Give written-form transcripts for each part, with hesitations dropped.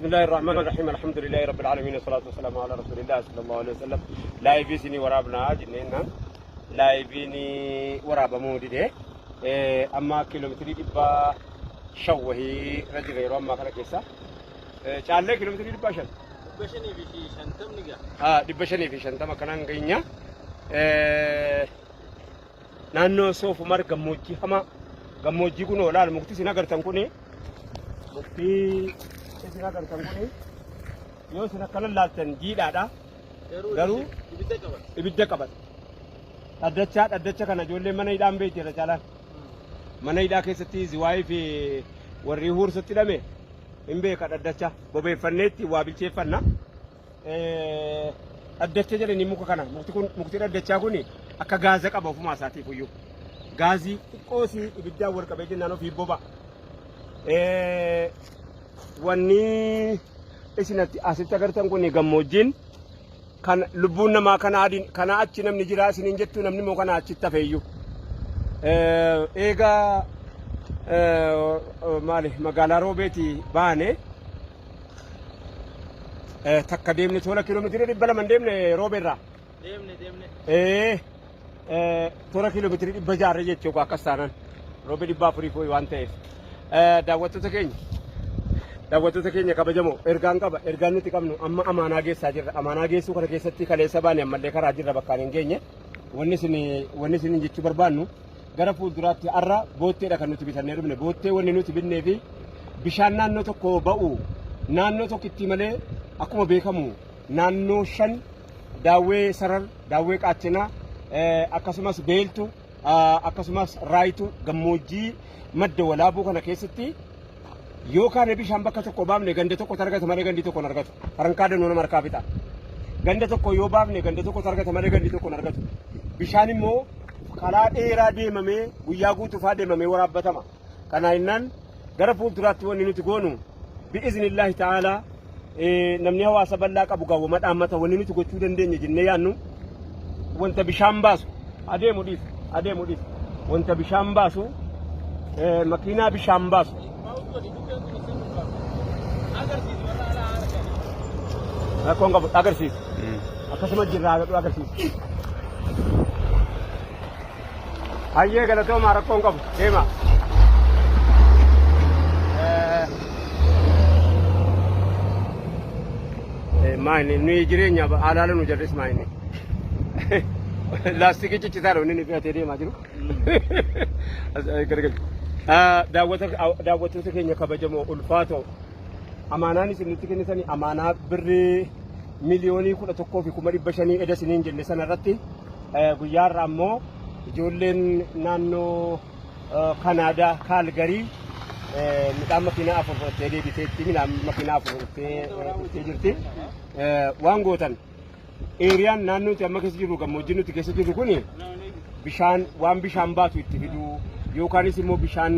Bismillahir Rahmanir Rahim. Alhamdulillahi Rabbil Alamin. Salatu wassalamu ala Rasulillah sallallahu alaihi wasallam. Live isinii waraabnaa jenneenna. Liveiin waraabamuu dide. Amma kiiloomeetirii 500 wahii irra jira yeroo ammaa kana keessa. Caallee kiiloomeetirii 500. 550 gaha. 550 kanaan geenya. Naannoo Soofumar gammoojjii hamaa gammoojjii kun olaal mukti isin agartan kuni mukti isin agartan kuni yoo isin akkana laaltan jiidhaadha. Garuu ibidda qaba. Ibidda qabata. Dhaddachaa dhaddacha kana ijoolleen mana hidhaan beekti irra caalaan. Mana hidhaa keessatti ziwaayii fi warri huursatti hidhame hin beeka dhaddacha bobeeffanneetti waa bilcheeffanna. Dhaddacha jedhanii muka kana mukti kun mukti dhaddachaa kun akka gaaza qaba ofumaa isaatiif iyyuu. Gaazii xiqqoosii ibiddaan wal qabee jennaan ofii boba'a. Wanni isin asitti agartan kun gammoojjiin kan lubbuun namaa kana adiin kana achi namni jiraa isiniin jettu namni immoo kana achitti hafeeyyuu. Eega maali magaalaa Roobeetii baane takka deemne tola kiiloomeetira 200 hin deemne Roobeerraa. Deemne deemne. Toora kiiloomeetirii 600 jechuudha akkas taanaan Roobee 400 fi waan ta'eef. Daawwattoota keenya kabajamoo, ergaan qaba. Ergaan nuti qabnu amma amaanaa geessaa jirra. Amaanaa geessuu kana keessatti kaleessa baane, ammallee karaa jirra, bakkaan hin geenye. Wanni isin jechuu barbaannu gara fuulduraatti har'a bootteedha kan nuti bitannee dhufne. Boottee wanni nuti binnee fi bishaan naannoo tokko ba'u naannoo tokkitti malee, akkuma beekamu naannoo shan, Daawwee Sarar, Daawwee Qaachinaa, akkasumas Beeltu, akkasumas Raayituu, gammoojjii Madda Walaabuu kana keessatti yoo kaane bishaan bakka tokko baafne ganda tokko argata malee gandi tokko hin argatu. Farankaa danuu nama harkaa fixa. Ganda tokko yoo baafne ganda tokko argata malee gandi tokko hin argatu. Bishaan immoo karaa dheeraa deemamee, guyyaa guutuufaa deemamee waraabbatama. Kana innaan gara fuulduraatti wanni nuti goonu bi'iznillaahi ta'aalaa namni hawaasa bal'aa qabu gaawwama dhaammata. Wanni nuti gochuu dandeenya jennee yaannu wanta bishaan baasu adeemu dhiif adeemu dhiif wanta bishaan baasu, makiinaa bishaan baasu. Agarsiisu warra alaa haala kana. Rakkoon qabu, agarsiisu. Akkasuma jirraa godhu agarsiisu. Hayyee, galatoomaa, rakkoon qabu, deema. Maayini nuyi jireenya alaala nu jarris maayini. Laastikii ciccitaadha inni inni fe'atee deemaa jiru. Gargar. Daawwattoota keenya kabajamoo ulfaatoo, amaanaan isin nutti kennitanii amaanaa birrii 11,500,000 eda isiniin jenne sana irratti guyyaa har'aa immoo ijoolleen naannoo Kanaadaa Kaalgarii midhaan makiinaa afur fudhattee deebiteetti, midhaan makiinaa afur fudhattee dhuftee jirti. Waan gootan eeriyaan naannoo nuti amma keessa jirru, gammoojjii nuti keessa jirru kuni, bishaan waan bishaan baatu itti fiduu yookaanis immoo bishaan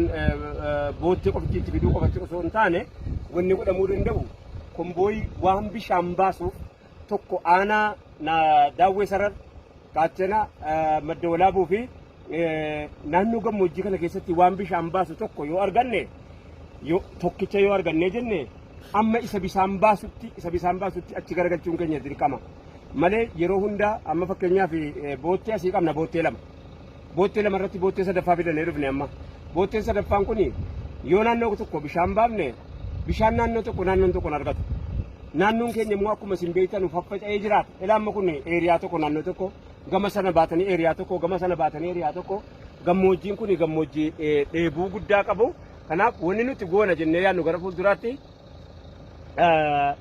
boottee qofti itti fiduu qofatti osoo hin taane, wanni godhamuu danda'u kombooyi waan bishaan baasuuf tokko aanaa Daawwee Sarar, Qaachana, Madda Walaabuu fi naannoo gammoojjii kana keessatti waan bishaan baasu tokko yoo arganne, yoo tokkicha yoo argannee jenne, amma isa bishaan baasutti achi garagalchuun keenya dirqama malee yeroo hunda amma fakkeenyaaf boottee asii qabna, boottee lama. Boottee lama irratti boottee sadaffaa fidannee dhufne. Amma bootteen sadaffaan kun yoo naannoo tokko bishaan baafne bishaan naannoo tokko naannoon tokko hin argatu. Naannoon keenya immoo akkuma isin beektan faffaca'ee jiraata. Ilaa amma kun area tokko, naannoo tokko, gama sana baatanii area tokko, gama sana baatanii area tokko. Gammoojjiin kun gammoojjii dheebuu guddaa qabu. Kanaaf wanni nuti goona jennee yaadnu gara fuulduraatti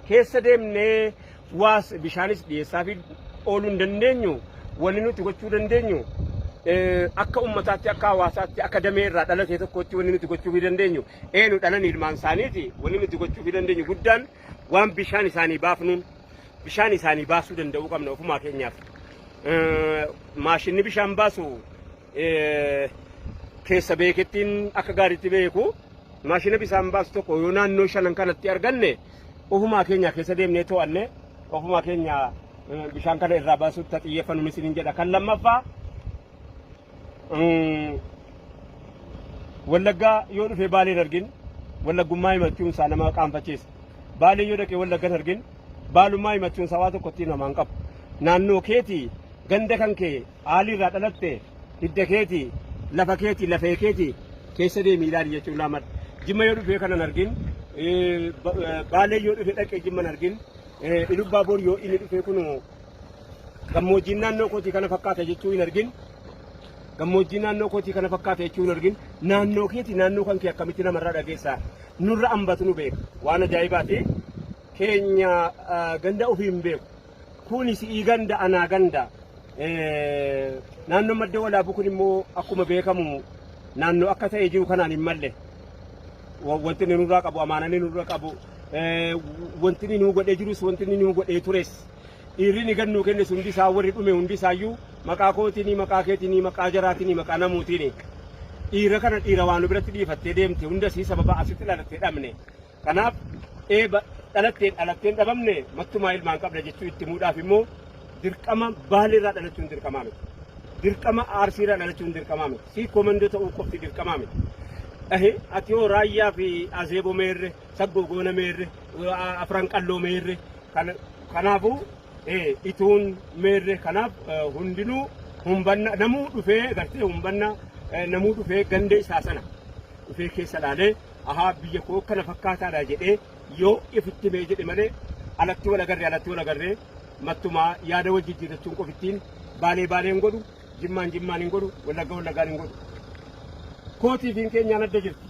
keessa deemnee waas bishaanis dhiyeessaa fi ooluu hin dandeenyu. Wanni nuti gochuu dandeenyu akka ummataatti, akka hawaasaatti, akka damee irraa dhalatee tokkotti wanni nuti gochuu fi dandeenyu eenu dhalan ilmaan isaaniiti. Wanni nuti gochuu fi dandeenyu guddaan waan bishaan isaanii baafnuun bishaan isaanii baasuu danda'uu qabna ofumaa keenyaaf. Maashinni bishaan baasu keessa beekettiin akka gaariitti beeku, maashina bishaan baasu tokko yoo naannoo shanan kanatti arganne, ofumaa keenya keessa deemnee to'anne ofumaa keenya bishaan kana irraa baasutti xiyyeeffannu isiniin jedha. Kan lammaffaa, Wallaggaa yoo dhufee Baaleen argin Wallaggummaa himachuun isaa nama qaanfachiisa. Baalee yoo dhaqee Wallaggan argin, baalummaa himachuun sabaa tokkotti namaan qabu. Naannoo keetii, ganda kan kee aaliirraa dhalatte, hidda keetii, lafa keetii, lafee keetii keessa deemii ilaali jechuun laamadha. Jimma yoo dhufee kanan argin, Baalee yoo dhufee dhaqee Jimman argin, Ilubbaaboor yoo inni dhufee kun gammoojjiin naannoo kootii kana fakkaata jechuu hin argin. Gammoojjii naannoo kootii kana fakkaata jechuu hin argin. Naannoo keetii, naannoo kan kee akkamitti namarraa dhageessaa? Nurra hambatu nu beeka. Waan ajaa'ibaati. Keenya ganda ofii hin beeku. Kuni si'ii ganda, anaa ganda. Naannoon Madda Walaabuu kun immoo akkuma beekamu naannoo akka ta'ee jiru kanaan hin malle. Wanti inni nurraa qabu, amaanaan inni nurra qabu, wanti inni nuu godhee jirus, wanti inni nuu godhee tures. Dhiirri ni gad nuu kennes hundi isaa, warri dhume hundi isaayyuu maqaa kootiini, maqaa keetiini, maqaa jaraatiini, maqaa namuutiini. Dhiira kana dhiira waan nu biratti dhiifattee deemte hunda sii sababa asitti dhalattee dhabne. Kanaaf eeba dhalatteen dhalatteen dhabamne mattumaa ilmaan qabna jechuu itti himuudhaaf immoo dirqama Baaleerraa dhalachuun dirqamaa miti. Dirqama Arsiirraa dhalachuun dirqamaa miti. Sii komandoo ta'uu qofti dirqamaa miti. Ahe, ati hoo Raayyaa fi Azeeboo meerre, Saggoo Goona meerre, Afran Qalloo meerre, kanaafuu Ituun meerre. Kanaaf hundinuu humbanna namuu dhufee gartee humbanna namuu dhufee ganda isaa sana dhufee keessa laalee, ahaa, biyya koo kana fakkaataadha jedhee yoo ifitti mee jedhe malee, alatti wal agarree, alatti wal agarree mattumaa yaada wal jijjiirrachuun qofittiin Baalee Baaleen godhu, Jimmaan Jimmaan hin godhu, Wallagga Wallaggaan hin godhu. Kootii fi keenyaan adda jirti.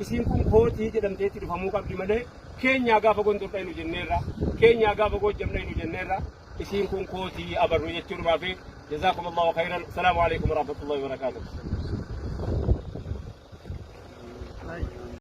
Isiin kun kootii jedhamtee itti dhufamuu qabdi malee, keenyaa gaafa Gondor dhaynu jenneerra, keenyaa gaafa Goojjam dhaynu jenneerra, isiin kun kootii abarru jechuudhumaa fi jazaakum Allahu khayran. Salaamu alaikum warahmatullahi wabarakaatuh.